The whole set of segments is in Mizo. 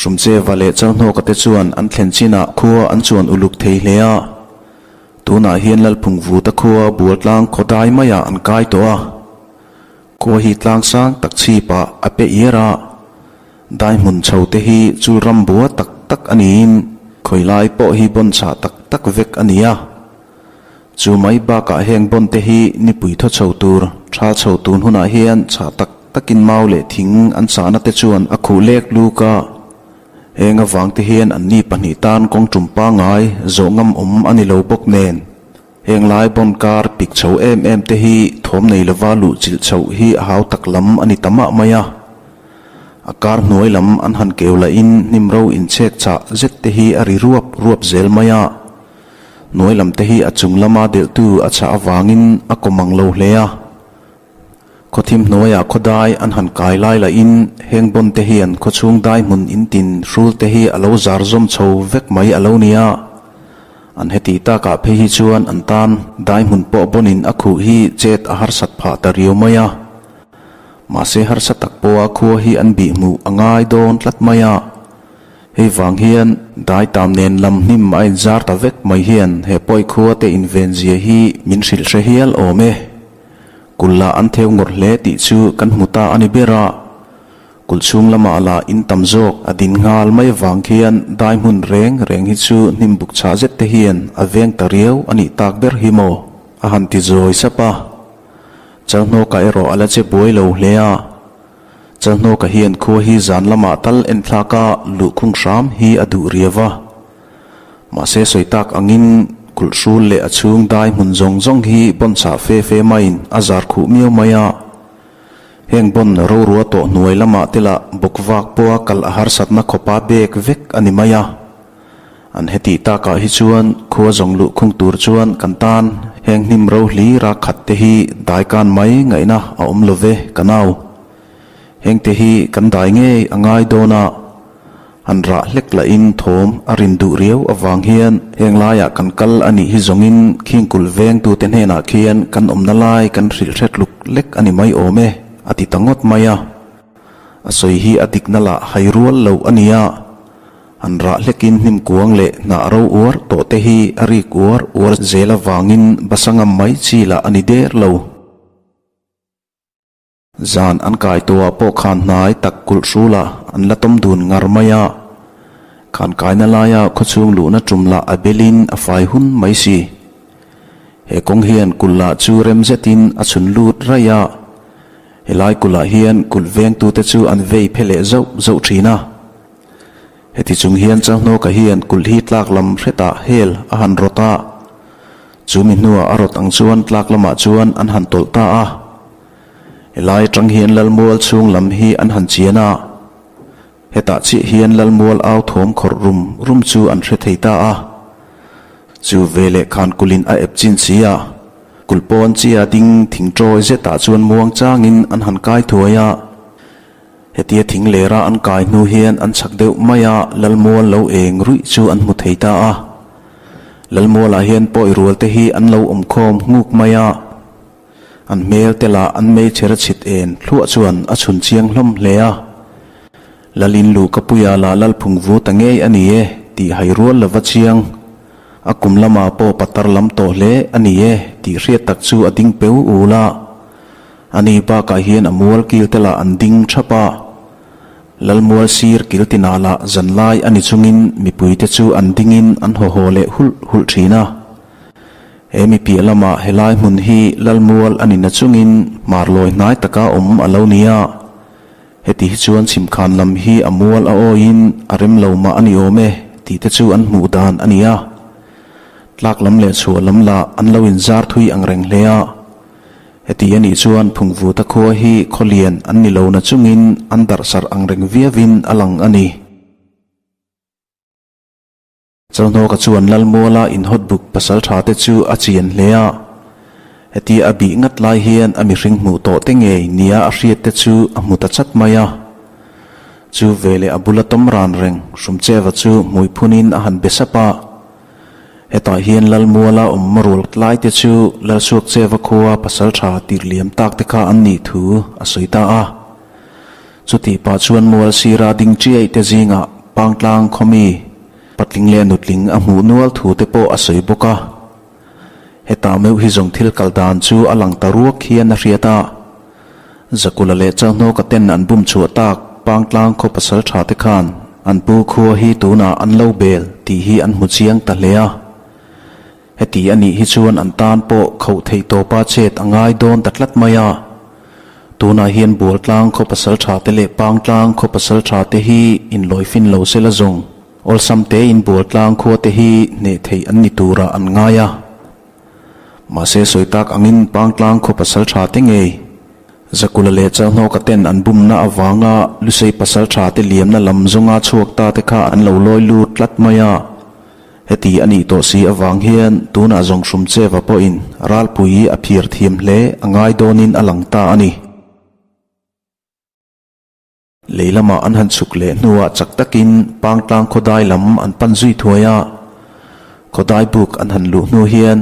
Hrumcheva leh Chalhnawka te chuan an thlen chinah khua an chuan uluk thei hle a. Tunah hian Lalphungvuta khua Bualtlang khaw dai maiah an kai tawh a. Khua hi tlang sang tak chhipah a pe iar a. Dai hmun chho te hi chu ram bua tak tak a niin khawi lai pawh hi bawn chhah tak tak vek a ni a. Chu mai bakah heng bawn te hi nipui thaw chho tur, tha chho tun hunah hian chhah tak takin mau leh thing an chahna te chuan a khuh lek luk a. Heng avang te hian anni pahnih tan kawng tum pangngai zawh ngam awm a ni lo bawk nen. Heng lai bawn kar pik chho em em te hi thawm nei lova luh chilh chhoh hi a hau tak lam a ni ta mah mai a. A kar hnuai lam an han keu lahin hnim ro inchhek chah zet te hi a ri ruap ruap zel mai a. Hnuai lam te hi a chung lama delhtu a chhah avangin a kawm ang lo hle a. Khawthim hnuaiah khawdai an han kai lai lahin heng bawn te hian khawchhung dai hmun intin hrul te hi a lo zar zawm chho vek mai a lo nia. An heti takah phei hi chuan an tan dai hmun pawh bawnin a khuh hi chet a harsat phah ta riau mai a. Mahse harsa tak pawha khua hi an bih hmuh a ngai dawn tlat mai a. Hei vang hian dai tam nen lam hnim a inzar ta vek mai hian he pawi khua te inven zia hi min hrilh hre hial awm e. Kulh lah an theu ngawrh hle tih chu kan hmu ta a ni ber a, kulh chhung lamah lah in tam zawk a din nghal mai avang khian dai hmun reng reng hi chu hnim buk chhah zet te hian a veng ta riau a nih tak ber hi maw? A han ti zawi sap a. Chalhnawka erawh a la che buai lo hle a. Chalhnawka hian khua hi zan lamah tal enthlak a luhkhung hram hi a duh riau a. Mahse sawi tak angin kulh hrul leh a chhung dai hmun zawng zawng hi bawn chhah fe fe maiin a zar khuh miau mai a. Heng bawn rorua tawh hnuai lamah te lah bawk vak pawha kal a harsatna khawpa bek vek a ni mai a. An hetih takah hi chuan khua zawng luh khung tur chuan kan tan heng hnim ro hlir a khat te hi dai kan mai ngaihna a awm lo ve ka nau. Heng te hi kan dai ngei a ngai dawn a. An rah hlek lahin thawm a rin duh riau avang hian heng laiah kan kal a nih hi zawngin khing kulh vengtute hnenah khian kan awmna lai kan hrilh hret luk lek a ni mai awm e, a ti ta ngawt mai a. A sawi hi a dikna lah hai rual lo a nia. An rah hlekin hnim kuang leh hnah ro uar tawh te hi a rik uar uar zel avangin basa ngam mai chi lah a ni der lo. Zan an kai tawhah pawh khan hnai tak kulh hrulah an la tawm dun ngar mai a. Khan kaina laia khawchhung luhna tum lah a belin a fai hun mai si. He kawng hian kulh lah chu rem zetin a chhun lut raih a. Helai kulhah hian kulh vengtute chu an vei phe leh zauh zauh thin a. Heti chung hian Changhnawka hian kulh hi tlak lam hretah hel a han rawt a. Chu mi hnuah a rawt ang chuan tlak lamah chuan an han tawlh ta a. Helai atang hian Lalmual chhung lam hi an han chian a, hetah chiah hian Lalmual au thawm khawrh rum rum chu an hre thei ta a. Chu veleh khan kulhin a ep chin si a, kulh pawn chia ding thing tawi zetah chuan muang changin an han kai thuai a. Hetia thing lera an kai hnu hian an chak deuh mai a, Lalmual lo eng ruih chu an hmu thei ta a. Lalmualah hian pawi rual te hi an lo awmkhawm nghuk mai a. An hmel te lah an meichher a chhit en thluah chuan a chhun chiang hlawm hle a. Lalin luh ka puia lah Lalphung vu ta ngei a ni e tih hai rual lova chiang. A kum lamah pawh patar lam tawh hle a ni e tih hriat tak chu a ding peu ul a. Ani bakah hian a mual kil te lah an ding thap a. Lalmual sir kil tinah lah zanlai a ni chungin mipui te chu an dingin an haw haw leh hulh hulh thin a. He mi piah lamah helai hmun hi Lalmual a ni na chungin hmarlawi hnai taka awm a lo ni a. Heti hi chuan chhimkhan lam hi a mual a awiin a rem lo mah a ni awm e tih te chu an hmuh dan a ni a. Tlak lam leh chhuah lam lah an lo inzar thui ang reng hle a. Heti a nih chuan Phungvuta khua hi khawlian an ni lo na chungin an darhsarh ang reng viauin a lang a ni. Chalhnawka chuan Lalmuala inhawt buk pasal tha te chu a chian hle a. Hetia a bih ngat lai hian a mihring hmuh tawh te ngei nia a hriat te chu a hmu ta chat mai a. Chu veleh a bula tawm ran reng Hrumcheva chu hmui phunin a han be sap a. Hetah hian Lalmuala awm rual lai te chu Lalsuakcheva khua pasal tha tirh liam tak te kha an nih thu a sawi ta a. Chutih pah chuan mual sira ding chiai te zingah. Pangtlang khaw mi patling leh nutling a hmuh nual thu te pawh a sawi bawk a. Hetah meuh hi zawng thil kal dan chu a lang ta ruak hian a hriat a. Zakula leh Chalhnawka ten an bum chhuah tak Pangtlang khaw pasal tha te khan an pu khua hi tunah an lo bel tih hi an hmu chiang ta hle a. Heti a nih hi chuan an tan pawh khoh theih tawpa chet a ngai dawn ta tlat mai a. Tunah hian Bualtlang khaw pasal tha te leh Pangtlang khaw pasal tha te hi inlawifin lo sela zawng awlsam tein Bualtlang khua te hi hneh theih an ni turah an ngai a. Mahse sawi tak angin Pangtlang khaw pasal tha te ngei Zakula leh Chalhnawka ten an bumna avanga Lusei pasal tha te liamna lam zawnga chhuak ta te kha an lo lawi lut tlat mai a. Heti a nih tawh si avang hian tunah zawng Hrumcheva pawhin ralpui a phir thiam hle a ngai dawnin a lang ta a ni. Lei lamah an han chhuk leh hnuah chak takin Pangtlang khawdai lam an pan zui thuai a. Khawdai buk an han luh hnu hian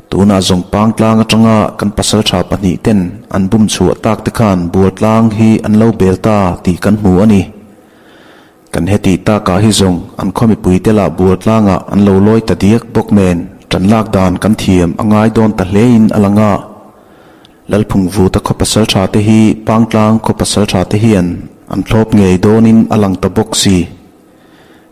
tunah zawng Pangtlang atanga kan pasaltha pahnih ten an bum chhuah tak te khan Bualtlang hi an lo bel ta tih kan hmu a ni. Kan heti takah hi zawng an khaw mipuite lah Bualtlangah an lo lawi ta diak bawk nen ṭan lak dan kan thiam a ngai dawn ta hlein a lang a. Lalphungvuta khaw pasal tha te hi Pangtlang khaw pasal tha te hian an thlawp ngei dawnin a lang ta bawk si.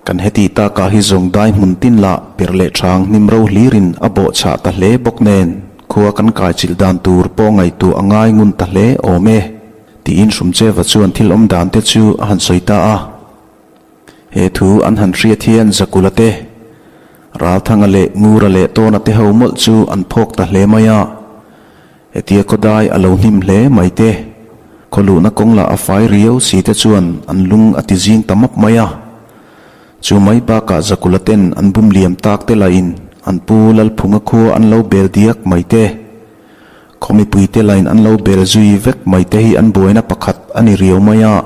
Kan heti takah hi zawng dai hmun tin lah per leh ṭhang hnim ro hlirin a bawh chhah ta hle bawk nen khua kan kaichilh dan tur pawh ngaihtuah a ngai ngun ta hle awm e. Tiin Hrumcheva chuan thil awm dan te chu a han sawi ta a. He thu an han hriat hian Zakula te, Ralthanga leh Ngura leh Tawna te ho mawlh chu an phawk ta hle mai a. Hetia khawdai a lo hnim hle mai te, khaw luhna kawng lah a fai riau si te chuan an lung a ti zing ta map mai a. Chu mai bakah Zakula ten an bum liam tak te lahin an pu Lalphunga khua an lo bel diak mai te. Khaw mipuite lain an lo bel zui vek mai te hi an buaina pakhat a ni riau mai a.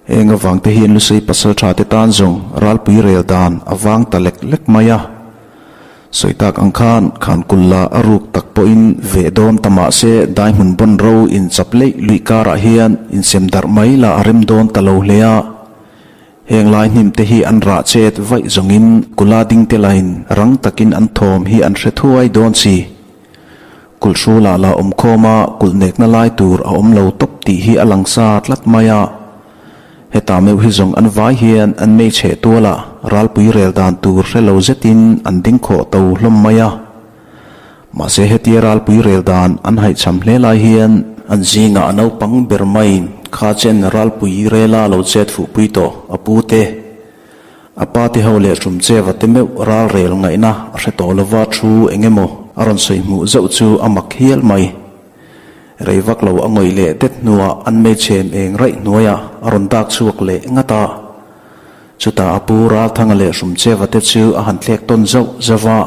Heng avang te hian Lusei pasal tha te tan zawng ralpui rel dan a vang ta lek lek mai a. Sawi tak ang khan Khankulla a ruk tak pawhin veh dawn ta mah se dai hmun bawn ro inchap leih luih karah hian insem darh mai lah a rem dawn ta lo hle a. Heng lai hnim te hi an rah chet vaih zawngin kula ding te lain rang takin an thawm hi an hre thuai dawn si. Kulh hrulah la awm khawm a, kulh nekna lai tur a awm lo tawp tih hi a lang sa tlat mai a. Hetah meuh hi zawng an vai hian an mei chheh tual a, ralpui rel dan tur hre lo zetin an ding khawh to hlawm mai a. Mahse hetia ralpui rel dan an haihchham hle lai hian, an zingah a naupang ber maiin kha chen ralpui rela lo chet fuhpui tawh a pu te. A pa te ho leh Hrumcheva te meuh ral rel ngaihna a hre tawh lova thu eng emaw a rawn sawi hmuh zauh chu a mak hial mai. Rei vak lo a ngawih leh det hnuah an meichhem eng raih hnuaiah a rawn dak chhuak leh ngat a. Chutah a pu Ralthanga leh Hrumcheva te chu a han thlek tawn zauh zauh a.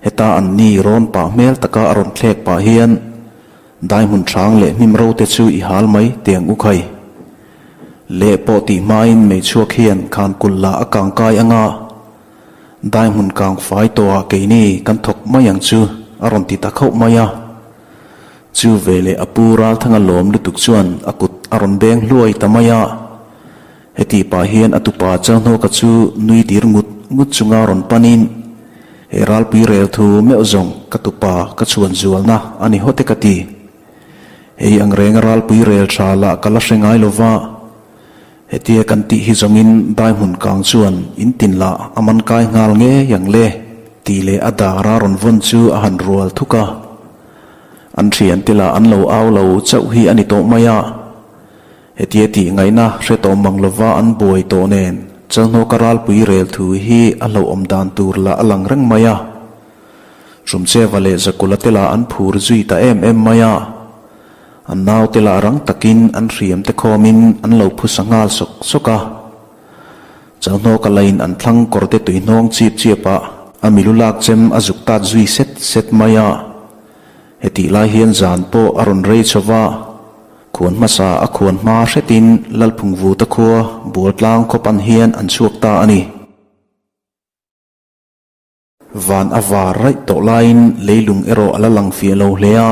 Heta an ni rawn pah hmel taka a rawn thlek pah hian Dai hmun hrang leh hnim ro te chu i hal mai tiang u khai. Leh pawh tih hmain mei chhuak hian khan kulh lah a kang kai anga dai hmun kang fai tawhah keini kan thawk mai ang chu a rawn ti ta khauh mai a. Chu veleh a pu Ralthanga lawm lutuk chuan a kut a rawn beng hluai ta mai a. Heti pah hian a tupa Chalhnawka chu nui dir ngut ngut chunga rawn panin, He ralpui rel thu meuh zawng ka tupa ka chhuan zualna a ni hawt e ka ti. Hei ang renga ralpui rel tha lah ka la hre ngai lo va. Hetia kan tih hi zawngin dai hmun kang chuan in tin lah a man kai nghal ngei ang le tih leh a dara rawn vawn chu a han rual thuk a. An thiante lah an lo au lo chauh hi a ni tawh mai a. Hetia tih ngaihna hre tawh mang lova an buai tawh nen Chalhnawka ralpui rel thu hi a hlauhawm dan tur lah a lang reng mai a. Hrumcheva leh Zakula te lah an phur zui ta em em mai a. An naute lah rang takin an hriam te khawmin an lo phusa nghal sawk sawk a. Chalhnawka lain an thlang kawr te tuihnawng chip chiap ah a milu lak chem a zuk tat zui set set mai a. Hetih lai hian zan pawh a rawn rei chho va. Khuan hmasa a khuan hma hretin Lalphungvuta khua Bualtlang khaw pan hian an chhuak ta a ni. Van a var raih tawh laiin leilung erawh a la lang fiah lo hle a.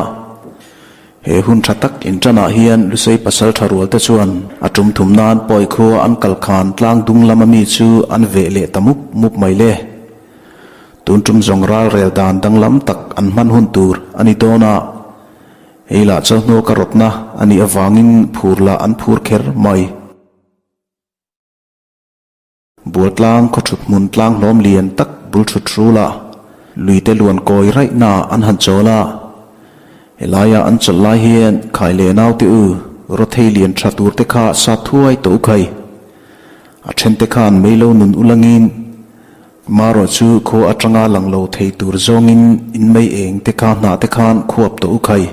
He hun tha tak inṭanah hian Lusei pasalṭha rualte chuan a ṭum thum nan Pawi khua an kal khan tlang dung lama mi chu an veh leh ta mup mup mai le. Tun ṭum zawng ralrel dan danglam tak an hman hun tur a ni dawn a, hei lah chawhnuaka rawtna a nih avangin phur lah an phur kher mai. Bualtlang khaw thut hmun tlang hlawm lian tak bul thut hrul a, luite luan kawi raih na an han chawl a. Helaia an chawlh lai hian khai leh naute u rawthei lian tha tur te kha sat thuai tawh u khai. A then te khan mei lo nun ulangin marawh chu khua atanga lang lo thei tur zawngin in mei eng te kha hnah te khan khuap tawh u khai.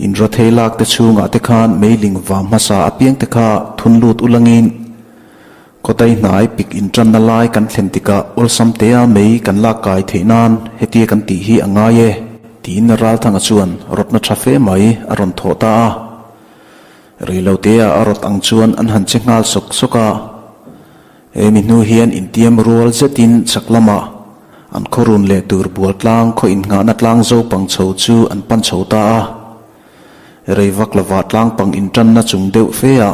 In rawthei lak te chhungah te khan meiling vam hmasa apiang te kha thun lut ulangin khawdai hnai pik intanna lai kan thlen tikah awlsam tea mei kan lak kai theih nan hetia kan tih hi a ngai e tiin Ralthanga chuan rawtna tha fe mai a rawn thawh ta a. Reilotea a rawt ang chuan an han che nghal sawk sawk a. He mi hnu hian intiam rual zetin chak lamah an khaw run leh tur bual tlang khaw innghahna tlang zo pang chho chu an pan chho ta a. Rei vak lovah tlang pang intanna chung deuh fe a,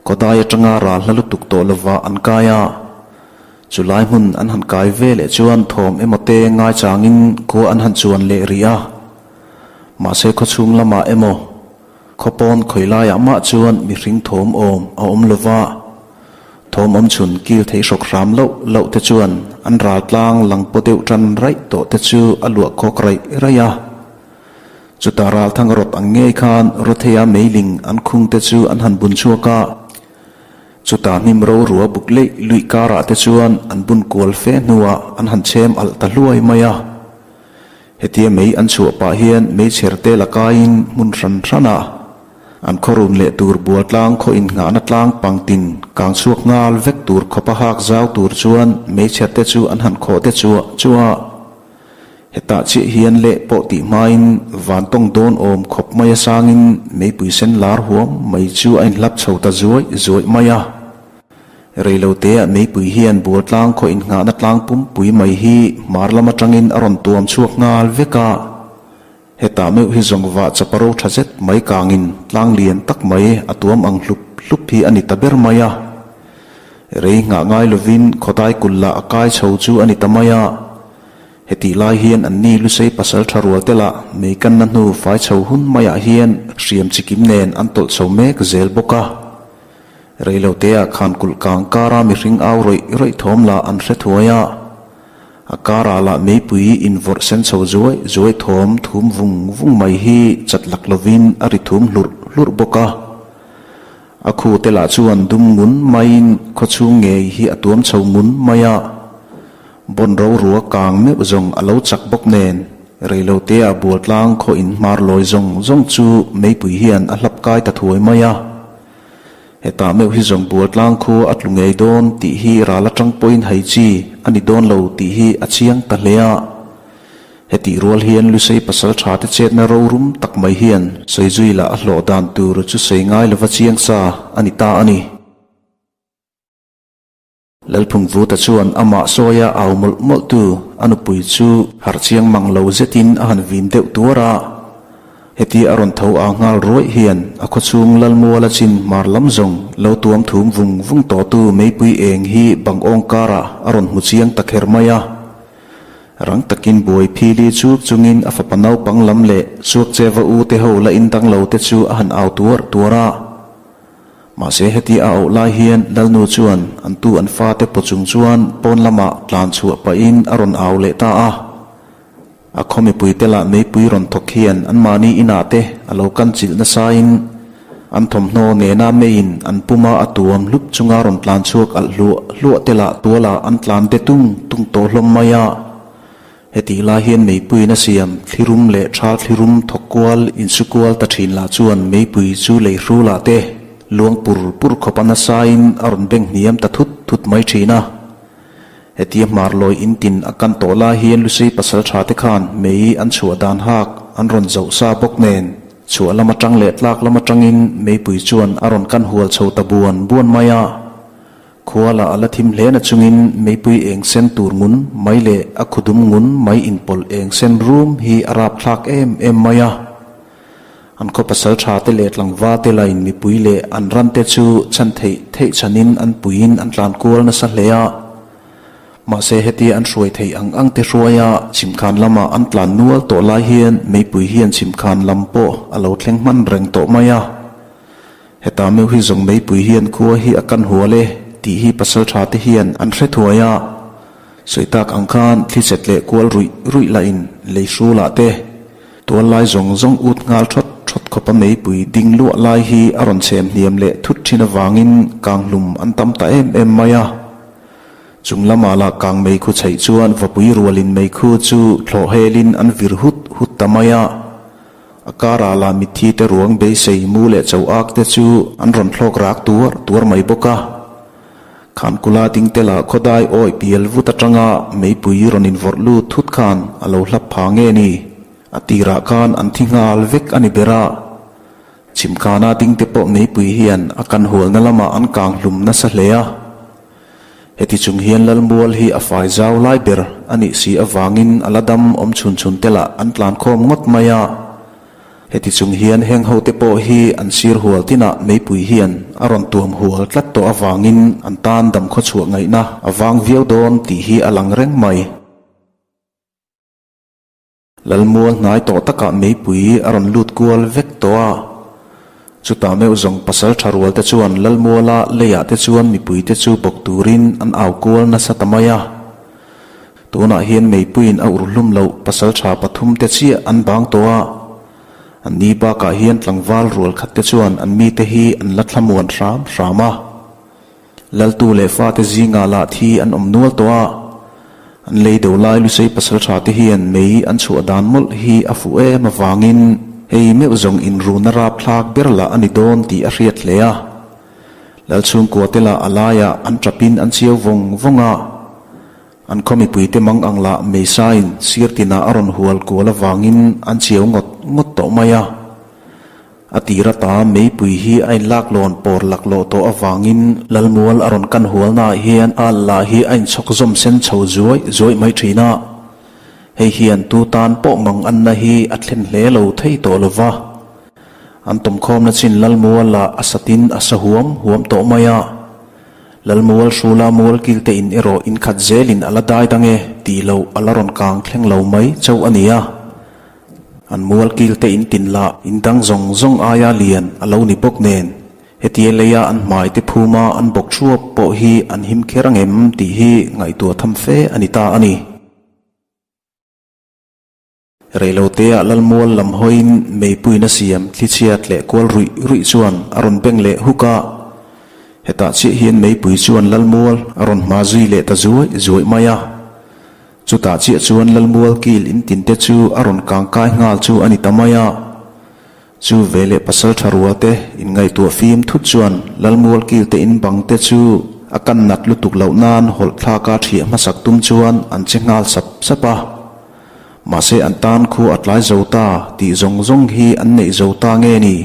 khawdai atanga ral hla lutuk tawh lovah an kai a. Chu lai hmun an han kai ve leh chuan thawm emaw te ngaichangin khua an han chuan leh rih a. Mahse khawchhung lamah emaw Khaw pawn khawi laiah mah chuan mihring thawm awm a awm lo va, thawm awm chhun kil thei hrawk hram loh loh te chuan an ral tlang lang paw deuh tan raih tawh te chu a luah khawk raih raih a. Chutah ral thang rawt ang ngei khan Rawtheia meiling an khung te chu an han bun chhuak a, chutah hnim ro rua buk leih luih karah te chuan an bun kual fe hnuah an han chhem alh ta hluai mai a. Hetia mei an chhuah pah hian meichher te la kaiin hmun hran hranah an khaw run leh tur bual tlang khaw innghahna tlang pangtin kang chhuak nghal vek tur khawpa hak zau tur chuan meichher te chu an han khawh te chuah chuah a. Hetah chiah hian leh pawh tih hmain van tawng dawn awm khawp mai a sangin meipui sen lar huam mai chu a inhlap chho ta zuaih zuaih mai a. Reiloteah meipui hian Bualtlang khaw innghahna tlang pumpui mai hi hmar lam atangin a rawn tuam chhuak nghal vek a. Hetah meuh hi zawng vah chaparo tha zet mai kangin tlang lian tak mai a tuam ang hlup hlup hi a ni ta ber mai a. Rei nghah ngai lovin khawdai kulh lah a kai chho chu a ni ta mai a. Hetih lai hian anni Lusei pasal tha rual te lah meikanna hnu fai chho hun maiah hian hriam chikim nen an tawlh chho mek zel bawk a. Reiloteah khan kulh kang kara mihring au rawih rawih thawm lah an hre thuai a, a karah lah meipui invawrh sen chho zuai zuai thawm thum vung vung mai hi chat lak lovin a ri thum hlurh hlurh bawk a. A khu te lah chuan dum ngun maiin khawchhung ngei hi a tuam chho ngun mai a, bawn ro rua kang meuh zawng a lo chak bawk nen reiloteah Bualtlang khaw inhmar lawi zawng zawng chu meipui hian a hlap kai ta thuai mai a. Hetah meuh hi zawng Bualtlang khu a tlu ngei dawn tih hi ral atang pawhin hai chi a ni dawn lo tih hi a chiang ta hle a. Hetih rual hian Lusei pasal tha te chetna rorum tak mai hian sawi lah a hlawh dan tur chu sawi ngai lova chiang sa a ni ta a ni. Lalphungvuta chuan amah sawia au mawlh mawlh tu a nupui chu harh chiang mang lo zetin a han vin deuh tuar a. Hetia a rawn tho a nghal ruaih hian a khawchhung Lalmuala chin hmar lam zawng lo tuam thum vung vung tawh tu meipui eng hi bang awng karah a rawn hmu chiang ta kher mai a. Rang takin buai phili chuk chungin a fapa naupang lam leh Suakcheva u te ho la indang lo te chu a han au tuar tuar a. Mahse heti a auh lai hian Lalnu chuan an tu an fate paw chung chuan pawn lamah tlan chhuah pahin a rawn au leh ta a. A khaw mipuite lah meipui rawn thawk hian anmahni inah te a lo kan chilh nasain an thawmhnaw nena meiin an puma a tuam hlup chunga rawn tlan chhuak alh hluah hluah te lah tualah an tlan de tung tung tawh hlawm mai a. Hetih lai hian meipuiin a siam thlirum leh thal thlirum thawk kual insu kual ta thin lah chuan meipui chu lei hrulah te luang pur pur khawp a nasain a rawn beng hniam ta thut thut mai thin a. Hetia hmar lawi in tin a kan tawh lai hian Lusei pasal tha te khan mei an chhuah dan hak an rawn zoh sa bawk nen chhuah lam atang leh tlak lam atangin meipui chuan a rawn kan hual chho ta buan buan mai a. Khua lah a la thim hle na chungin meipui eng sen tur ngun mai leh a khudum ngun mai inpawlh eng sen rum hi a rap thlak em em mai a. An khaw pasal tha te leh tlangval te lain mipui leh an ran te chu chhan theih theih chhanin an puiin an tlan kual nasa hle a. Mahse hetia an hruai theih ang ang te hruaia chhimkhan lama an tlan nual tawh lai hian meipui hian chhimkhan lam pawh a lo thleng hman reng tawh mai a. Heta meuh hi zawng meipui hian khua hi a kan hual e tih hi pasal tha te hian an hre thuai a. Sawi tak ang khan thli chet leh kual ruih ruih lahin lei hrulah te tual lai zawng zawng ut nghal thawt thawt khawpa meipui ding luah lai hi a rawn chhem hniam leh thut thin avangin kanghlum an tam ta em em mai a. Chung lamah lah kang meikhu chheih chuan vapui rualin meikhu chu thlawh helin an vir hut hut ta mai a. A karah lah mitthi te ruang beisei mu leh cho ak te chu an rawn thlawk rak tuar tuar mai bawk a. Khankula ding te lah khawdai awi pial vut atanga meipui rawn invawrh lut thut khan a lo hlap pha nge ni? A tirah khan an thi nghal vek a ni ber a. Chhimkhana ding te pawh meipui hian a kan hualna lamah an kang hlum nasa hle a. Heti chung hian Lalmual hi a fai zau lai ber a nih si avangin a la dam awm chhun chhun te lah an tlan khawm ngawt mai a. Heti chung hian heng hote pawh hi an sir hual tinah meipui hian a rawn tuam hual tlat tawh avangin an tan dam khawchhuah ngaihna a vang viau dawn tih hi a lang reng mai. Lalmual hnai tawh takah meipui a rawn lut kual vek tawh a. Chutah meuh zawng pasal tha rual te chuan Lalmuala leiah te chuan mipui te chu bawk turin an au kual nasa ta mai a. Tunah hian meipuiin a urhlum loh pasal tha pathum te chiah an bang tawh a. An ni bakah hian tlangval rual khat te chuan an mite hi an la thlamuan hram hram a. Laltu leh fate zingah lah thi an awm nual tawh a, an lei deuh lai Lusei pasaltha te hian mei an chhuah dan mawlh hi a fuh em avangin hei meuh zawng inruna rapthlak ber lah a ni dawn tih a hriat hle a. Lalchhungkua te lah a laiah an tapin an chiau vawng vawng a, an khaw mipuite mang ang lah meisain sir tinah a rawn hual kual avangin an chiau ngawt ngawt tawh mai a. A tir ata meipui hi a inlaklawn pawr laklawh tawh avangin Lalmual a rawn kan hualnaah hian al lah hi a inchhawk zawm sen chho zuai zuai mai thin a. Hei hian tu tan pawh mang anna hi a thlen hle lo thei tawh lo va. An tawmkhawmna chin Lalmual lah a satin a sa huam huam tawh mai a. Lalmual hrula mual kilte in erawh inkhat zelin a la dai dang e tih loh a la rawn kang thleng lo mai chauh a ni a. An mual kil te in tin lah in dang zawng zawng aia lian a lo ni bawk nen, hetia leia an hmai te phuma an bawk thuap pawh hi an him kher angem tih hi ngaihtuah tham fe a ni ta a ni. Reilotea Lalmual lam hawiin meipuiin a siam thlichhiat leh kual ruih ruih chuan a rawn beng leh huk a, hetah chiah hian meipui chuan Lalmual a rawn hma zui leh ta zuai zuai mai a. Chutah chiah chuan Lalmual kil in tin te chu a rawn kang kai nghal chu a ni ta mai a. Chu veleh pasal tha rua te inngaihtuah fim thut chuan Lalmual kil te in bang te chu a kan nat lutuk loh nan hawlh thlaka thiah hmasak tum chuan an che nghal sap sap a. Mahse an tan khu a tlai zo ta tih zawng zawng hi an neih zo ta nge ni?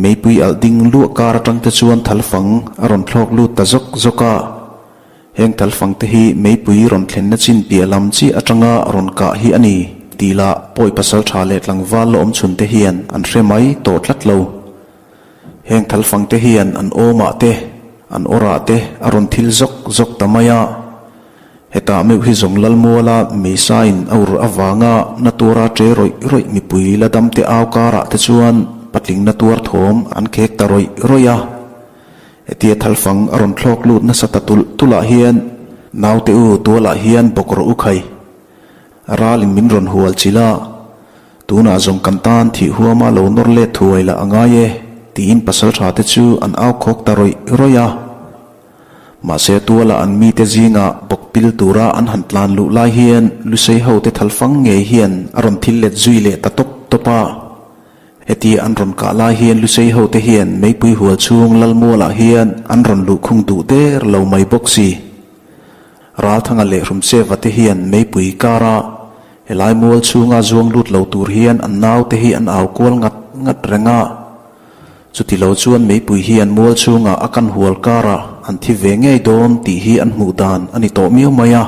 Meipui alh ding luah kar atang te chuan thalfang a rawn thlawk lut ta zawk zawk a. Heng talfangte hi meipui rawn thlenna chin piah lam chi atanga rawn kah hi a ni tih lah pawi pasal tha leh tlangval la awm chhunte hian an hre mai tawh tlat lo. Heng talfangte hian an awmah te, an awrah te a rawn thil zawk zawk ta mai a. Hetah meuh hi zawng Lalmuala meisain a ur avanga na tuara che rawih rawih mipui la damte au karah te chuan patling na tuar thawm an khek ta rawih rawih a. Hetia thalfang a rawn thlawk lut nasa ta tulh tulh ah hian naute u tualah hian bawk rawh u khai. Ralin min rawn hual chilh a, tunah zawng kan tan thih huama lo nawr let thuai lah a ngai e tiin pasaltha te chu an au khawk ta rawih rawih a. Mahse tualah an mite zingah bawk pil tura an han tlan luh lai hian Lusei ho te thalfang ngei hian a rawn thil let zui leh ta tawp tawp a. Heti an rawn kah lai hian Lusei hote hian meipui hual chhung Lalmualah hian an rawn luhkhung duh der lo mai bawk si. Ralthanga leh Hrumcheva te hian meipui kara helai mual chhunga zuang lut lo tur hian an naute hi an au kual ngat ngat reng a. Chuti lo chuan meipui hian mual chhunga a kan hual karah an thi ve ngei dawn tih hi an hmuh dan a ni tawh miau mai a.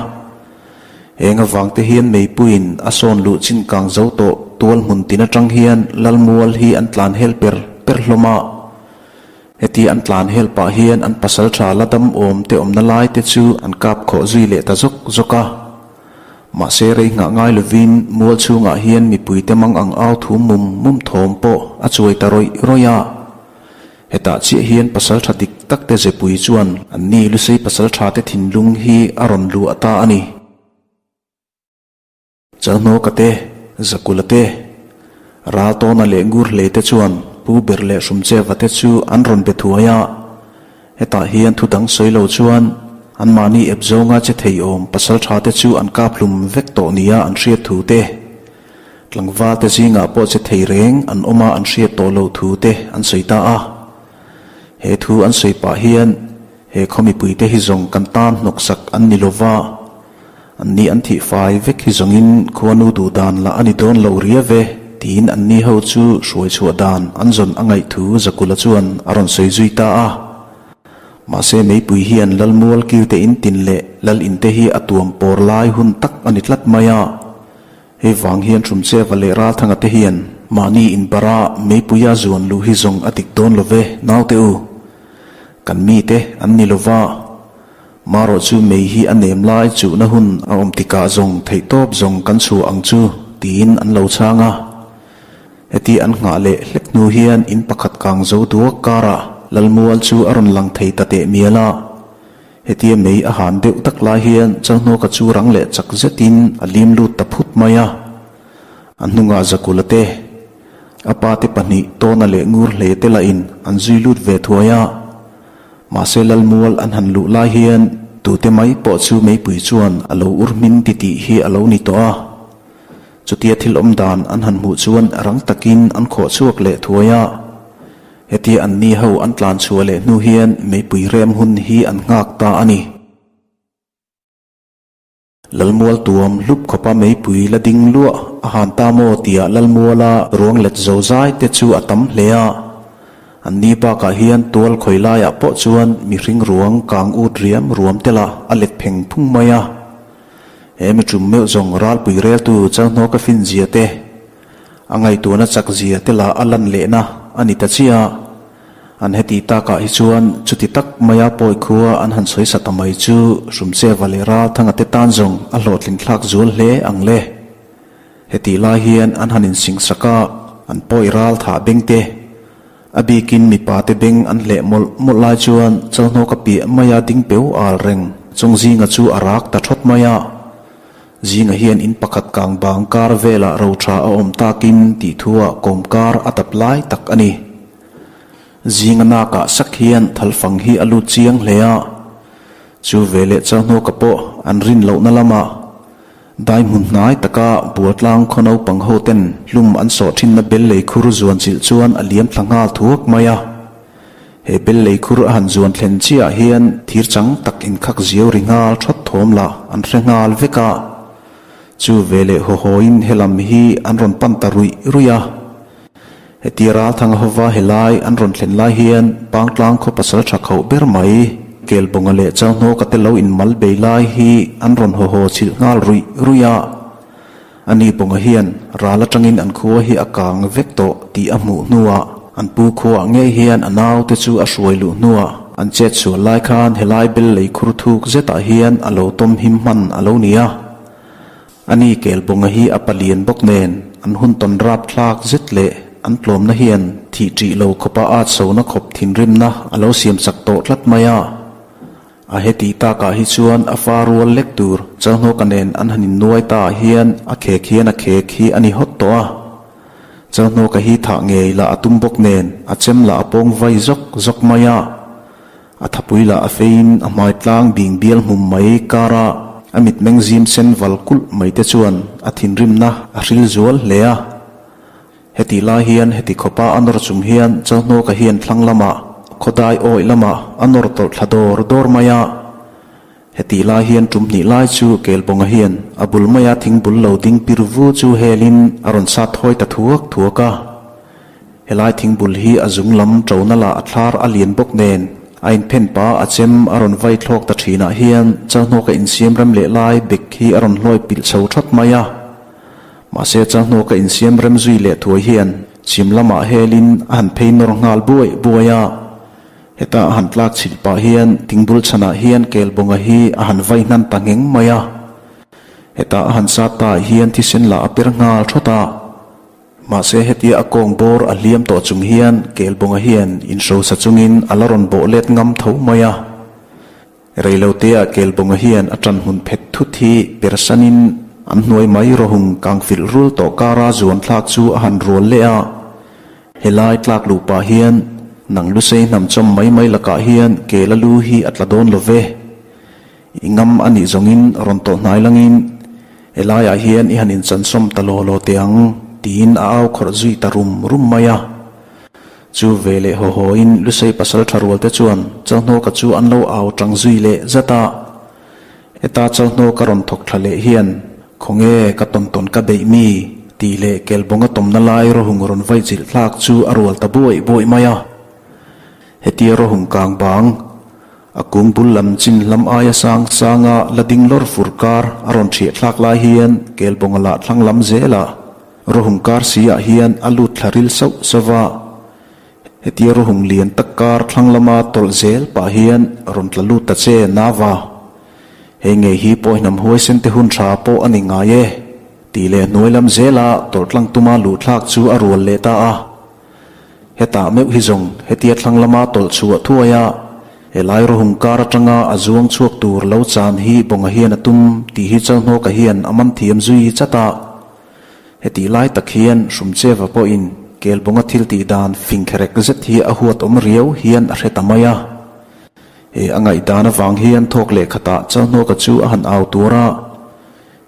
Heng avangte hian meipuiin a sawn luh chin kang zo tawh. tual hmun tin atang hian lal mual hi an tlan hel per per hlawm a. Heti an tlan hel pah hian an pasaltha la dam awm te awmna lai te chu an kap khawh zui leh ta zawk zawk a. Mahse rei nghah ngai lovin mual chhungah hian mipuite mang ang au thum mum mum thawm pawh a chuai ta rawih rawih a. Hetah chiah hian pasaltha dik tak te zepui chuan anni Lusei pasaltha te thinlung hi a rawn luah ta a ni. Chalhnawka te, Zakula te, Raltawna leh Ngurhlei te chuan Pu Ber leh Hrumcheva te chu an rawn be thuai a. Hetah hian thu dang sawi lo chuan anmahni ep zawnga che thei awm pasaltha te chu an kap hlum vek tawh nia an hriat thu te, tlangval te zingah pawh che thei reng an awm a an hriat tawh loh thu te an sawi ta a. He thu an sawi pah hian he khaw mipuite hi zawng kan tan hnawksak an ni lova, Anni an thih fai vek hi zawngin khuanu duh dan lah a ni dawn lo ria ve, tiin anni ho chu hruai chhuah dan an zawn a ngaih thu Zakula chuan a rawn sawi zui ta a. Mahse meipui hian Lalmual kilte in tin leh Lal in te hi a tuam pawr lai hun tak a ni tlat mai a. Hei vang hian Hrumcheva leh Ralthanga te hian mahni in bara meipuia zuan luh hi zawng a dik dawn lo ve, naute u. Kan mite an ni lo va. Marawh chu mei hi a nem lai chuhna hun a awm tikah zawng theihtawp zawng kan chhuah ang chu tiin an lo chhang a. Heti an nghah leh hlek hnu hian in pakhat kang zo duak karah Lalmual chu a rawn lang thei ta teh mial a. Hetia mei a han deuh tak lai hian Chalhnawka chu rang leh chak zetin a lim lut ta phut mai a. A hnungah Zakula te, a pa te pahnih Tawna leh Ngurhle te lahin an zui lut ve thuai a. Mahse Lalmual an han luh lai hian tute mai pawh chu meipui chuan a lo ur hmin ti tih hi a lo ni tawh a. Chutia thil awm dan an han hmuh chuan rang takin an khawh chhuak leh thuai a. Hetia anni ho an tlan chhuah leh hnu hian meipui rem hun hi an nghak ta a ni. Lalmual tuam hlup khawpa meipui la ding luah a han ta maw tia Lalmuala ruang let zo zai te chu a tam hle a. An ni bakah hian tual khawi laiah pawh chuan mihring ruang kang ut riam ruam te lah a let pheng phung mai a. He mi tum meuh zawng ralpui reltu Chalhnawka finzia te, a ngaihtuahna chak zia te lah a lan lehna a ni ta chiah a. An heti takah hi chuan chuti tak maia pawi khua an han sawi sa ta mai chu Hrumcheva leh Ralthanga te tan zawng a hlawhtlin thlak zual hle ang le. Hetih lai hian an han insingsak a, an pawi ral thah beng te, a bikin mipa te beng an hleh mawlh mawlh lai chuan Chalhnawka piah maia ding peu al reng chung zinga chu a rak ta thawt mai a. Zinga hian in pakhat kang bang kar velah ro tha a awm takin tih thu-ah kawm kar a tap lai tak a ni. Zinga nakah sak hian thalfang hi a lut chiang hle a, chu veleh Chalhnawka pawh an rin lohna lamah dai hmun hnai taka Bualtlang khaw naupang ho ten hlum an sawh thinna bel lei khur zuan chilh chuan a liam thla nghal thuak mai a. He bel lei khur a han zuan thlen chiah hian thir chang tak inkhak ziau ri nghal thawt thawm lah an hre nghal vek a. Chu veleh hawhawiin helam hi an rawn pan ta ruih ruih a. Heti Ralthanga hova helai an rawn thlen lai hian Pangtlang khaw pasal tha khauh ber mai, Kelbawnga leh Chalhnawka te lo inmal bei lai hi an rawn haw haw chhilh nghal ruih ruih a. Ani Bawnga hian ral atangin an khua hi a kang vek tawh tih a hmuh hnuah an pu khuaah ngei hian a naute chu a hruai luh hnuah an chet sual lai khan helai bel lei khur thuk zetah hian a lo tawm him hman a lo ni a. Ani Kelbawnga hi a palian bawk nen an hun tawn rap thlak zet leh an tlawmna hian thih ṭih lo khawpa at sona khawp thinrimna a lo siam chak tawh tlat mai a. A heti takah hi chuan a fa rual lek tur Chalhnawka nen an han innuai ta ah hian a khek hian a khek hi a ni hawt tawh a. Chalhnawka hi thah ngei lah a tum bawk nen a chem lah a pawng vai zawk zawk mai a. A thapui lah a feiin a hmai tlang bing bial hmum mai kara a mitmeng zim sen val kulh mai te chuan a thinrimna a hril zual hle a. Heti lai hian heti khawpa a nawr chung hian Chalhnawka hian thlang lamah khawdai awih lamah a nawr tawlh thla dawr dawr mai a. Heti lai hian tum hnih lai chu Kelbawnga hian a bul maia thingbul lo ding pir vu chu helin a rawn sat thawi ta thuak thuak a. Helai thingbul hi a zung lam ṭona lah a thlar a lian bawk nen a inphen pa a chem a rawn vai thlawk ta ṭhinah hian Chalhnawka insiam rem leh lai bek hi a rawn hlawi pilh chho ṭhawt mai a. Mahse Chalhnawka insiam rem zui leh thuai hian chhim lamah helin a han phei nawr nghal buai buai a. Heta a han tlak chhilh pah hian thingbul chhanah hian Kelbawnga hi a han vai hnan ta ngheng mai a. Heta a han sat ta ah hian thisen lah a per nghal thawt a. Mahse hetia a kawng bawr a hliam tawh chung hian Kelbawnga hian inhrosa chungin a la rawn bawh let ngam tho mai a. Reilotea Kelbawnga hian a ṭan hmun phet thut hi persanin an hnuai mai rawhung kang filh rul tawh kara zuan thlak chu a han rual leh a. Helai tlak luh pah hian nang lusei hnam chawm mai mai lakah hian kel a lu hi a tla dawn lo ve. I ngam a nih zawngin rawn tawh hnai langin helaiah hian i han inchansawm ta law law teh ang tiin a au khawrh zui ta rum rum mai a. Chu ve leh haw haw-in Lusei pasal tha rual te chuan Chalhnawka chu an lo au tang zui leh zat a. Heta Chalhnawka rawn thawk thla leh hian, Khawnge ka tawn tawn ka beih mi? tih leh Kelbawnga tawmna lai rawhung rawn vaih chilh thlak chu a rual ta buaih buaih mai a. Hetia rawhung kang bang, a kung bul lam chin hlam aia sang sanga la ding lawr fur kar a rawn thiah thlak lai hian Kelbawnga lah thlang lam zelah Rawhung kar si ah hian a lut thla ril sauh sauh va, hetia rawhung lian tak kar thlang lama tawlh zel pah hian rawn tla lut ta che Nava. Hei ngei hi pawihnam huaisen te hun tha pawh a ni ngai e, tih leh hnuai lam zela tawlh tlang tuma luh thlak chu a rual leh ta a. Hetah meuh hi zawng hetia thlang lama tawlh chhuah thuai a, helai rawhung kar atanga a zuang chhuak tur lo chan hi Bawnga hian a tum tih hi Chalhnawka hian a man thiam zui chat a. Hetih lai tak hian Hrumcheva pawhin Kelbawnga thil tih dan fingkherek zet hi a huat awm riau hian a hre ta mai a. He a ngaihdan avang hian thawk leh khatah Chalhnawka chu a han au tur a.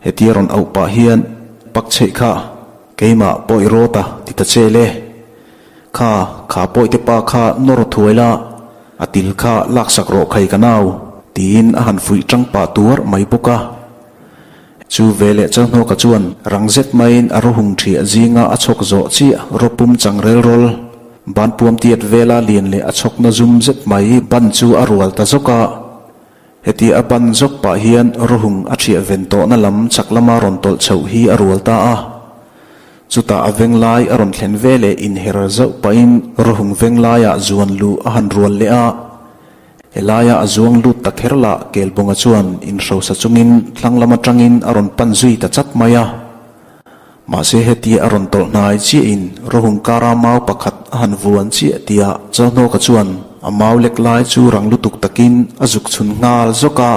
Hetia rawn auh pah hian, Pak chheih kha, keimah pawh i rawt a, ti ta che le. Kha, kha pawihte pa kha nawr thuai la, a til kha laksak rawh khai ka nau, tiin a han fuih tang pah tuar mai bawk a. Chu veleh Chalhnawka chuan rang zet maiin a rawhung ṭhiah zinga a chhawk zawh chiah rawpum chang rel rawl, banpuam tiat vela lian leh a chhawkna zum zet mai ban chu a rual ta zawk a. Heti a ban zawk pah hian rawhung a ṭhiah ven tawhna lam chak lama rawn tawlh chhoh hi a rual ta a. Chutah a veng lai a rawn thlen veleh inher zauh pahin rawhung veng laiah zuan luh a han rual leh a. Helaia a zuang lut ta kher lah Kelbawnga chuan inhrosa chungin thlang lam atangin a rawn pan zui ta chat mai a. Mahse hetia a rawn tawlh hnai chiahin Rawhung kara mau pakhat a han vuan chiah tia Chalhnawka chuan a mau lek lai chu rang lutuk takin a zuk chhun nghal zawk a.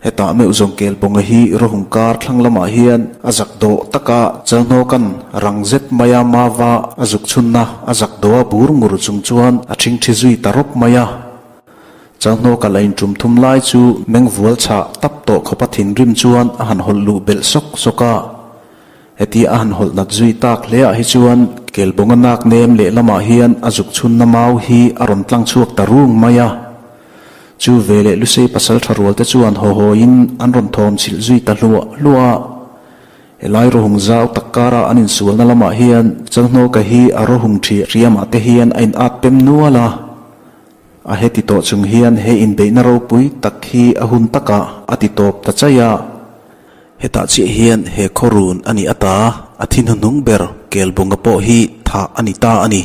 Hetah meuh zawng Kelbawnga hi Rawhung kar thlang lamah hian a zak dawh taka Chalhnawka'n rang zet maia mava a zuk chhunna a zak dawh a bur ngur chung chuan a ṭhingṭhi zui ta rawp mai a. Chalhnawka la inṭum thum lai chu meng vual chhah tap tawh khawpa thinrim chuan a han hawlh luh belh sawk sawk a. Hetia a han hawlh nat zui tak hleah hi chuan Kelbawnga nak nem lehlamah hian a zuk chhunna mau hi a rawn tlang chhuak ta rung mai a. Chu veleh Lusei pasal tha rual te chuan haw hawiin an rawn thawm chhilh zui ta hluah hluah a. Helai rawhung zau tak kara an insualna lamah hian Chalhnawka hi a rawhung ṭhiah hriamah te hian a in at pem nual a. A heti tawh chung hian he inbeihna ropui tak hi a hun takah a ti tawp ta chaih a. Hetah chiah hian he khawrun a nih ata a thi hnuhnung ber Kelbawnga pawh hi thah a ni ta a ni.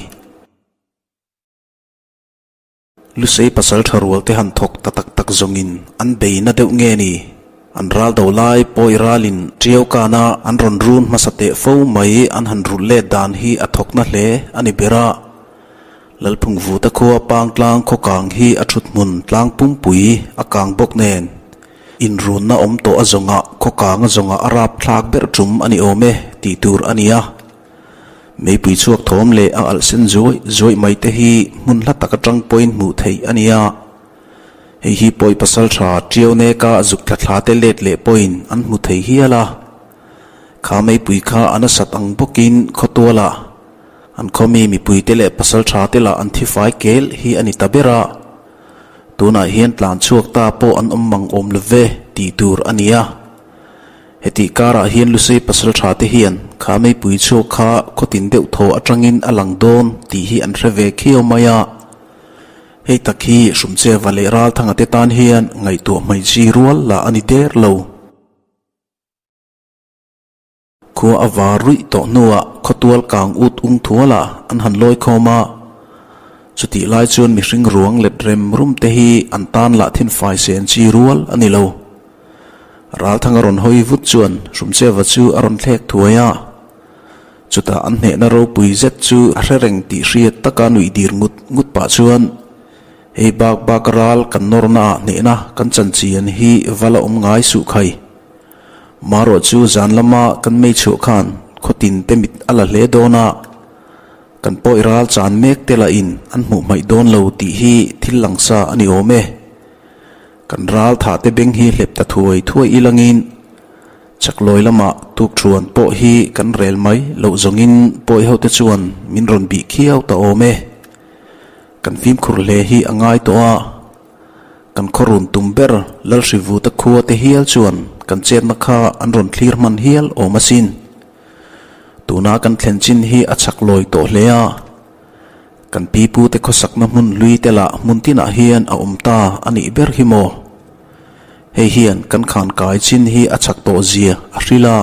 Lusei pasal tha rual te han thawk ta tak tak zawngin an bei na deuh nge ni? An ral do lai pawi ralin Tiau kana an rawn run hmasa teh fo mai an han rulh let dan hi a thawk na hle a ni ber a. Lalphung Vuta khua Pangtlang khaw kang hi a thut hmun tlang pumpui a kang bawk nen inrunna awm tawh a zawngah khaw kang a zawngah a rap thlak ber tum a ni awm e tih tur a ni a. Meipui chhuak thawm leh a alh sen zuaih zuaih mai te hi hmun hla tak atang pawhin hmuh theih a ni a. Hei hi pawi pasal tha Tiau neka zuk thla thla te let leh pawhin an hmu thei hial a. Kha meipui kha a nasat ang bawkin khawtualah an khawmi mipui te leh pasal tha te lah an thi fai kel hi a ni ta ber a. Tunah hian tlan chhuak ta pawh an awm mang awm lo ve tih tur a ni a. Hetih karah hian Lusei pasal tha te hian kha meipui chhuak kha khawtin deuh thaw atangin a lang dawn tih hi an hre ve khiau mai a. Hei tak hi Hrumcheva leh Ralthanga te tan hian ngaihtuah hmai chi rual lah a ni der lo. Khua a var ruih tawh hnuah khawtual kang ut ung thualah an han lawi khawm a. Chutih lai chuan mihring ruang let rem rum te hi an tan lah thinfai sen chi rual a ni lo. Ralthanga rawn hawi vut chuan Hrumcheva chu a rawn thlek thuai a. Chutah an hnehna ropui zet chu a hre reng tih hriat taka nuih dir ngut ngut pah chuan, Hei bak bak ral kan nawrna ah hnehna kan chanchian hi va la awm ngai suh khai. Marawh chu zan lama kan mei chhuah khan khawtin te mit a la hle dawn a, kan pawi ral chan mek te lah in an hmuh hmaih dawn lo tih hi thil langsa a ni awm e. Kan ral thah te beng hi hlep ta thuai thuai ilangin Chaklawi lamah tukthuan pawh hi kan rel mai loh zawngin pawi hote chuan min rawn bih khiau ta awm e. Kan fimkhur hle hi a ngai tawh a, kan khawrun tum ber Lalhrivuta khua te hial chuan kan chetna kha an rawn thlir hman hial awm asin. Tuna kan thlen chin hi a chaklawi tawh hle a, kan pipute khawsakna hmun hlui te lah hmun tinah hian a awm ta a nih ber hi maw? Hei hian kan khan kai chin hi a chak tawh zia a hrilh a,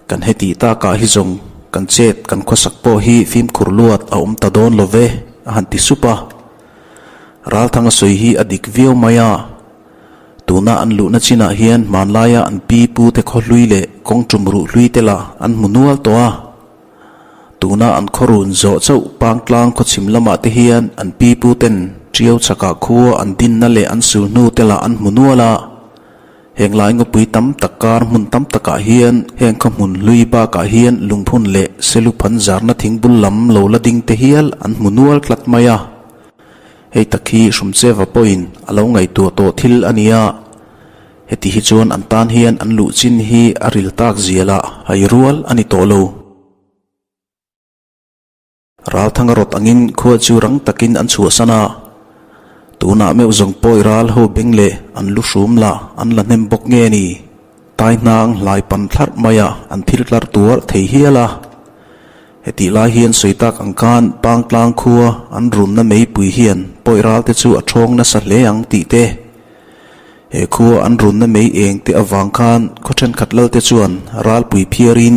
kan heti takah hi zawng kan chet kan khawsak pawh hi fimkhur luat a awm ta dawn lo ve, a han ti sup a. Ralthanga sawi hi a dik viau mai a, tuna an luhna chinah hian hmanlaia an pi pute khaw hlui leh kawng tum ruh hlui te lah an hmu nual tawh a. Tuna an khawrun zawh chauh Pangtlang khawchhim lamah te hian an pi pu ten Tiau chhakah khua an dinna leh an sul hnu te lah an hmu nual a. Heng lai ngawpui tam tak kar hmun tam takah hian heng khaw hmun hlui bakah hian lungphun leh seluphan zarna thing bul lam lo la ding te hial an hmu nual tlat mai a. Hei tak hi Hrumcheva pawhin a lo ngaihtuah tawh thil a ni a. Heti hi chuan an tan hian an luh chin hi a ril tak zial a, hai rual a ni tawh lo. Ralthanga rawt angin khua chu rang takin an chhuahsan a, tunah meuh zawng pawi ral ho beng leh an lu hrum lah an la hnem bawk nge ni? Tai hnang hlai pan thlarh mai a, an thil tlar tuar thei hial a. Hetih lai hian sawi tak ang khan Pangtlang khua an runna meipui hian pawi ral te chu a thawng nasa hle ang tih te, He khua an runna mei eng te avang khan khaw thenkhat lal te chuan ralpui phiarin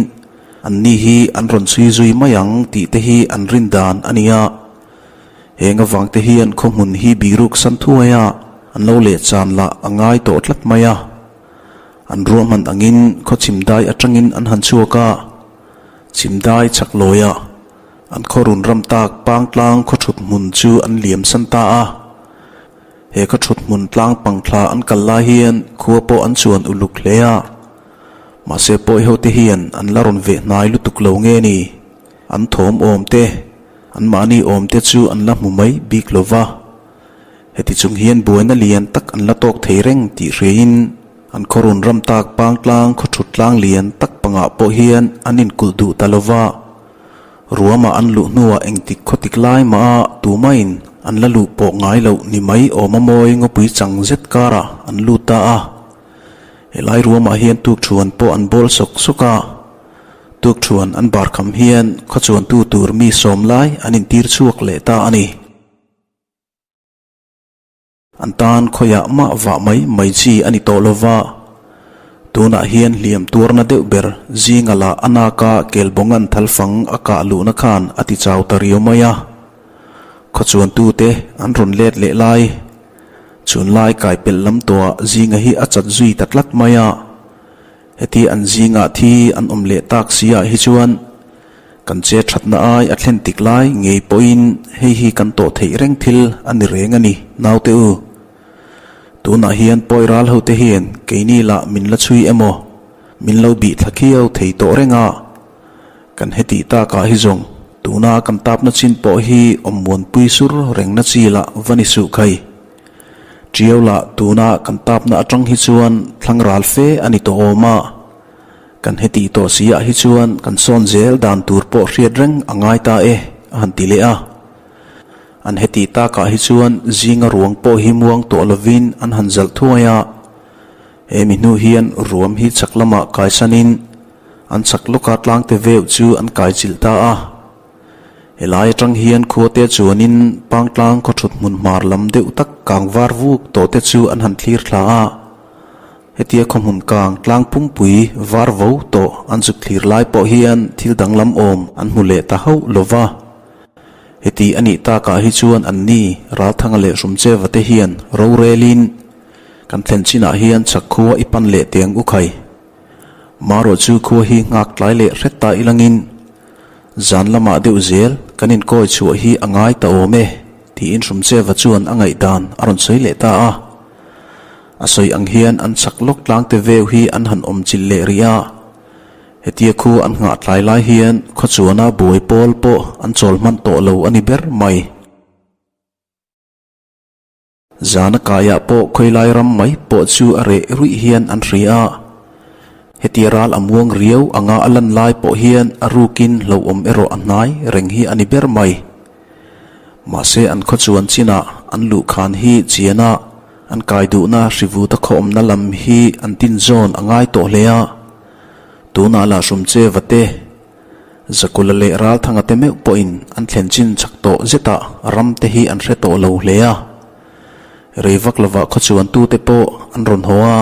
an ni hi an rawn chhui zui mai ang tih te hi an rin dan a ni a. Heng avang te hian khaw hmun hi biruk san thuai a, an lo leh chan lah a ngai tawh tlat mai a. An ruahman angin khaw chhimdai atangin an han chhuak a, chhimdai chhak lawia an khaw run ram tak Pangtlang khaw thut hmun chu an liam san ta a. He khaw thut hmun tlang pang thla an kal lai hian khua pawh an chuan uluk hle a, mahse pawi ho te hian an la rawn veh hnai lutuk lo nge ni? An thawm awm te, an mahni awm te chu an la hmu mai bik lo va. Heti chung hian buaina lian tak an la tawk thei reng tih hriain an khaw run ram tak pang tlang khaw thut tlang lian tak pangah pawh hian an inkulh duh ta lo va. Ruamah an luh hnuah engtik khawtik lai mah a tumahin an la luh pawh ngai loh ni mai awm a mawi ngawpui chang zet karah an lut ta a. Helai ruamah hian tukthuan pawh an bawl sawk sawk a. Tukthuan an bar kham hian khawchuantu tur mi sawm lai an intir chhuak leh ta a ni. An tan khawiah mah vah mai mai chi a ni tawh lo va, tunah hian hliam tuarna deuh ber zinga lah a naka Kelbawngan thalfang a kah luhna khan a ti chau ta riau mai a. Khawchuantute an rawn let leh lai, chhunlai kai pelh lam tawhah zinga hi a chat zui ta tlat mai a. Heti an zingah thi an awm leh tak si ah hi chuan kan che thatna ai a thlen tik lai ngei pawhin hei hi kan tawh theih reng thil a ni reng a ni naute u. Tunah hian pawi ral ho te hian keini lah min la chhui emaw min lo bih thla khiau thei tawh reng a, kan hetih takah hi zawng tuna kan tapna chin pawh hi awm muanpui sur rengna chi lah va ni suh khai. Tiau lah tuna kan tapna atang hi chuan thlang ral fe a ni tawh awm a, kan heti tawh si ah hi chuan kan sawn zel dan tur pawh hriat reng a ngai ta e a han ti leh a. An heti takah hi chuan zinga ruang pawh hi muang tawh lovin an han zalh thuai a, he mi hnu hian ruam hi chak lamah kaisanin an chak lawka tlangte veuh chu an kaichilh ta a. Helai atang hian khuate chuanin Pangtlang khaw thut hmun hmar lam deuh tak kang var vuk tawh te chu an han thlir thla a. Hetia khawhmun kang tlang pumpui var vo tawh an zuk thlir lai pawh hian thil danglam awm an hmu leh ta hauh lo va. Heti a nih takah hi chuan anni Ralthanga leh Hrumcheva te hian rorelin kan thlen chinah hian chhak khua i pan leh teng u khai. Marawh chu khua hi nghak tlai leh hret ta ilangin zan lamah deuh zel kan inkawi chhuah hi a ngai ta awm e tiin Hrumcheva chuan a ngaihdan a rawn sawi leh ta a. A sawi ang hian an chhak lawk tlang te veu hi an han awm chilh leh rih a. Hetia khu an nghah tlai lai hian khawchuana buai pawl pawh an chawl hman tawh lo a ni ber mai. Zana kaiah pawh khawilai ram mai pawh chu a reh ruih hian an hria a. Hetia ral a muang riau anga a lan lai pawh hian a rukin hlauhawm erawh a hnai reng hi a ni ber mai. Mahse an khawchuan chinah an luhkhan hi chian a, an kai duhna hrivuta khawmna lam hi an tinzawn a ngai tawh hle a. Tunah lah Hrumcheva te, Zakula leh Ralthanga te meuh pawhin an thlen chin chak tawh zetah ram te hi an hre tawh lo hle a. Rei vak lovah khawchuan tute pawh an rawn haw a.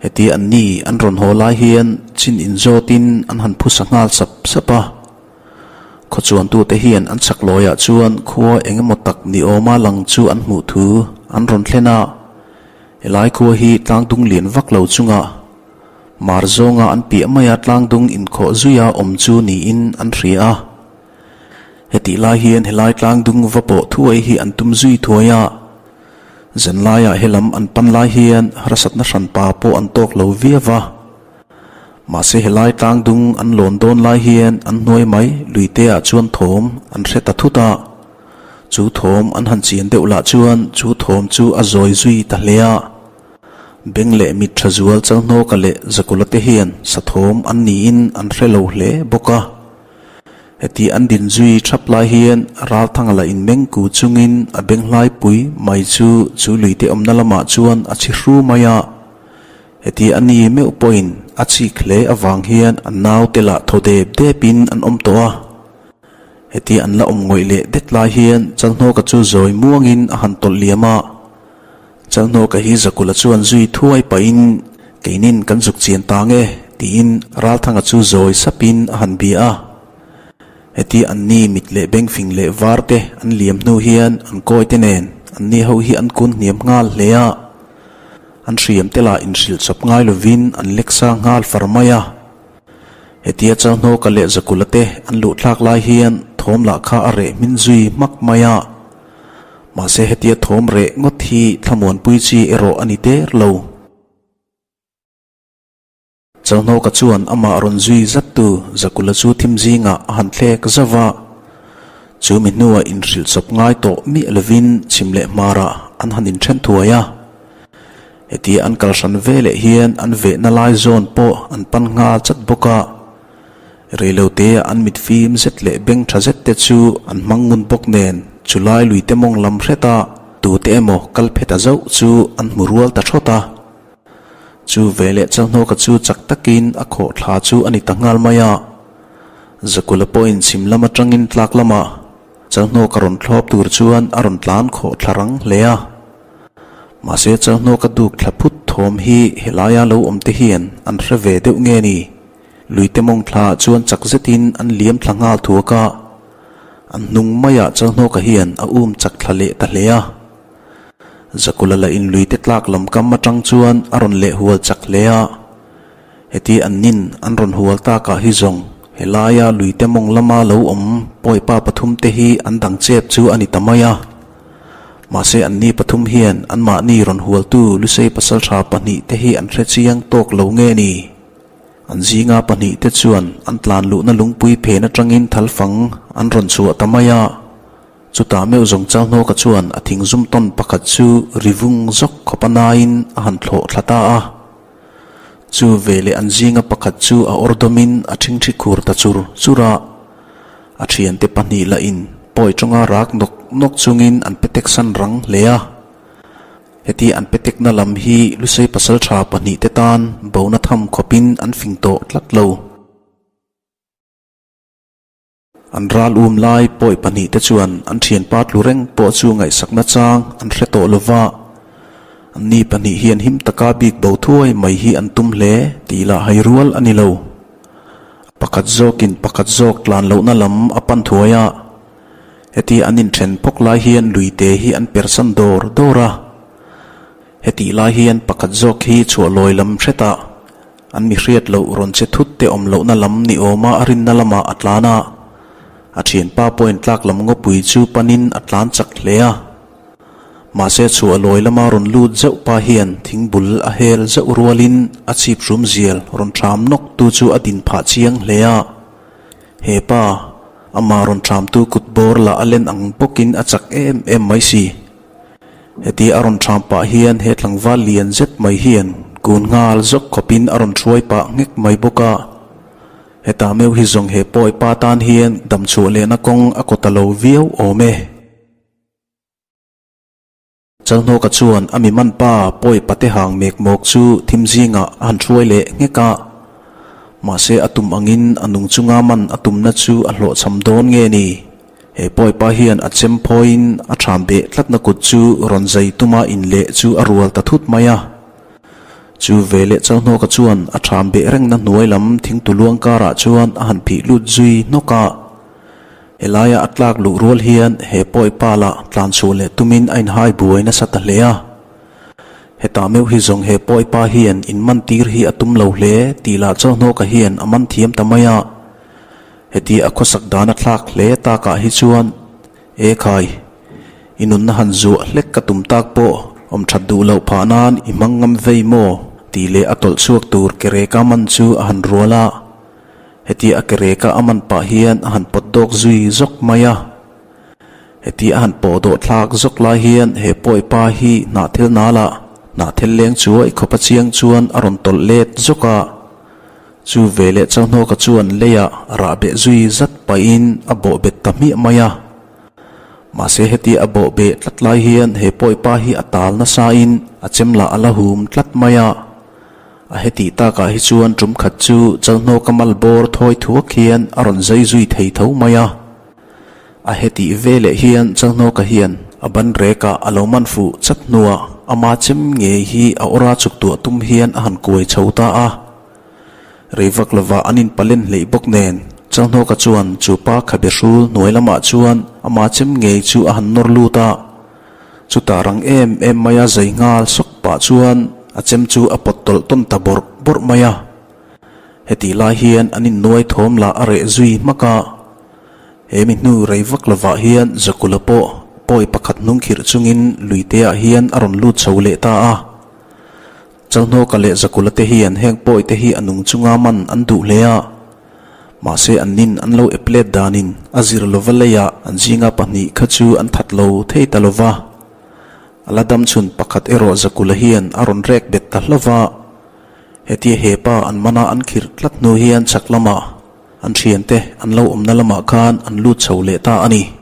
Heti an ni an rawn haw lai hian chin inzawtin an han phusa nghal sap sap a. Khawchuan tute hian an chak lawiah chuan khua eng emaw tak ni awma lang chu an hmuh thu an rawn thlen a. Helai khua hi tlangdung lian vak lo chungah Mar zawnga an piah maia tlangdung inkhawh zuia awm chu niin an hria a. Hetih lai hian helai tlangdung va pawh thuai hi an tum zui thuai a. Zanlaiah helam an pan lai hian harsatna hranpa pawh an tawk lo viau va. Mahse helai tlangdung an lawn dawn lai hian an hnuai mai luiteah chuan thawm an hre ta thut a. Chu thawm an han chian deuh lah chuan chu thawm chu a zawi zui ta hle a. Beng leh mit tha zual Chalhnawka leh Zakula te hian sathawm an niin an hre lo hle bawk a. Heti an din zui thap lai hian Ralthanga la inmeng ku chungin a beng hlaipui mai chu chu luite awmna lamah chuan a chhi hru mai a. Heti a ni meuh pawhin a chik hle avang hian an naute lah thaw dep depin an awm tawh a. Heti an la awm ngawih leh det lai hian Chalhnawka chu zawi muangin a han tawlh liam a. Chalhnawka hi Zakula chuan zui thuai pahin, Keinin kan zuk chian ta nge? tiin Ralthanga chu zawi sapin a han bia a. Heti anni mit leh bengfing leh var te an liam hnu hian an kawi te nen anni ho hi an kun hniam nghal hle a. An hriam te lah inhrilh chawp ngai lovin an lek sang nghal far mai a. Hetia Chalhnawka leh Zakula te an luh thlak lai hian thawm lah kha a reh hmin zui hmak mai a. Mahse hetia thawm reh ngawt hi thlamuanpui chi erawh a ni der lo. Chalhnawka chuan amah rawn zui zattu Zakula chu thim zingah a han thlek zauh a. Chu mi hnuah inhrilh chawp ngai tawh miah lovin chhim leh hmarah an han inthen thuai a. Hetia an kal hran ve leh hian an vehna lai zawn pawh an pan nghal chat bawk a. Reilotea an mit fim zet leh beng tha zet te chu an hmang ngun bawk nen chulai luite mawng lam hreta tute emaw kal phe ta zauh chu an hmu rual ta thawt a. Chu veleh Chalhnawka chu chak takin a khawh thla chu a ni ta nghal mai a. Zakula pawhin chhim lam atangin tlak lamah Chalhnawka rawn thlawp tur chuan a rawn tlan khawh thla rang hle a. Mahse Chalhnawka duk thla phut thawm hi helaia lo awm te hian an hre ve deuh nge ni? Luite mawng thla chuan chak zetin an liam thla nghal thuak a, an hnung maiah Chalhnawka hian a um chak thla leh ta hle a. Zakula la in luite tlak lam kam atang chuan a rawn leh hual chak hle a. Heti an nin an rawn hual takah hi zawng helaia luite mawng lama lo awm pawipa pathum te hi an dang chep chu a ni ta mai a. Mahse anni pathum hian anmahni rawn hualtu Lusei pasaltha pahnih te hi an hre chiang tawk lo nge ni? An zinga pahnihte chuan an tlan luhna lungpui phen atangin thalfang an rawn chhuah ta mai a. Chutah meuh zawng Chalhnawka chuan a thing zum tawn pakhat chu ri vung zawk khawp a naiin a han thlawh thla ta a. Chu veleh an zinga pakhat chu a awr dawmin a ṭhingṭhi khur ta chur chur a. A ṭhiante pahnih lahin pawi ṭawnga rak nawk nawk chungin an petek san rang hle a. Heti an petekna lam hi Lusei pasalṭha pahnihte tan bona tham khawpin an fing tawh tlat lo. An ral um lai pawi pahnihte chuan an ṭhianpa tlu reng pawh chu ngaihsakna chang an hre tawh lo va. Anni pahnih hian him taka bik bo thuai mai hi an tum hle tih lah hai rual a ni lo. Pakhat zawkin pakhat zawk tlan lohna lam a pan thuai a, heti an inthen phawk lai hian luite hi an persan dawr dawr a. Hetih lai hian pakhat zawk hi chhuah lawi lam hretah an mi hriat loh rawn che thut te awm lohna lam ni awma a rinna lamah a tlan a, a thianpa pawhin tlak lam ngawpui chu panin a tlan chak hle a. Mahse chhuah lawi lama rawn lut zeuh pa hian thingbul a hel zeuh rualin a chhip hrum zial rawn ṭham nawk tu chu a din phah chiang hle a. He pa, amah rawn ṭhamtu kut bawr lah a len ang bawkin a chak em em mai si. Heti a rawn ṭham pah hian he tlangval lian zet mai hian kun nghal zawk khawpin a rawn hruai pah nghek mai bawk a. Hetah meuh hi zawng he pawi pa tan hian damchhuah lehna kawng a kaw ta lo viau awm e. Chalhnawka chuan a mi man pa pawi pate hang mek mawk chu thim zingah a han hruai leh nghek a. Mahse a tum angin a nung chunga man a tumna chu a hlawhchham dawn nge ni? He pawipa hian a chem phawiin a ṭham beh tlatna kut chu rawn zai tuma inleh chu a rual ta thut mai a. Chu veleh Chalhnawka chuan a ṭham beh rengna hnuai lam thingtu luang karah chuan a han phih lut zui hnawk a. Helaia a tlak luh rual hian he pawipa lah tlan chhuah leh tumin a inhai buai nasa ta hle a. Hetah meuh hi zawng he pawipa hian inman tir hi a tum lo hle tih lah Chalhnawka hian a man thiam ta mai a. Heti a khawsak dan a thlak hle takah hi chuan, E khai, i nunna han zuah hlek ka tum tak pawh awm that duh loh phah nan i hmang ngam vei maw? tih leh a tawlh chhuak tur ke reka man chu a han rual a. Heti a ke reka a man pah hian a han pawt dawk zui zawk mai a. Heti a han pawh dawh thlak zawk lai hian he pawipa hi hnahthel nalah hnahthel leng chuai khawpa chiang chuan a rawn tawlh let zawk a. Chu veleh Chauhnawka chuan leiah rah beh zui zat pahin a bawh bet ta hmiah mai a. Mahse heti a bawh beh tlat lai hian he pawipa hi a tal nasain a chem lah a la hum tlat mai a. A hetih takah hi chuan tum khat chu Chauhnawka mal bawr thawi thuak hian a rawn zai zui thei tho mai a. A hetih veleh hian Chalhnawka hian a ban rekah a lo man fuh chat hnuah ama chem ngei hi a awra chuk tuah tum hian a han kuai chho ta a. Rei vak lovah an inpalen hleih bawk nen Chalhnawka chuan chu pa khabe hrul hnuai lamah chuan ama chem ngei chu a han nawr lut a. Chutah rang em em maia zai nghal sawk pah chuan a chem chu a pawt tawlh tawn ta bawrh bawrh mai a. Hetih lai hian an innuai thawm lah a reh zui hmak a. He mi hnu rei vak lovah hian Zakula pawh pawi pakhat hnung khirh chungin luiteah hian a rawn lut chho leh ta a. Chalhnawka leh Zakula te hian heng pawi te hi a nung chunga man an duh hle a. Mahse an nin an lo ep let danin a zir lova leiah an zinga pahnih kha chu an that lo thei ta lova. A la dam chhun pakhat erawh Zakula hian a rawn rek bet ta hlauh va. Hetia he pa an mana an khirh tlat hnu hian chhak lamah An thiante an lo awmna lamah khan an lut chho leh ta a ni.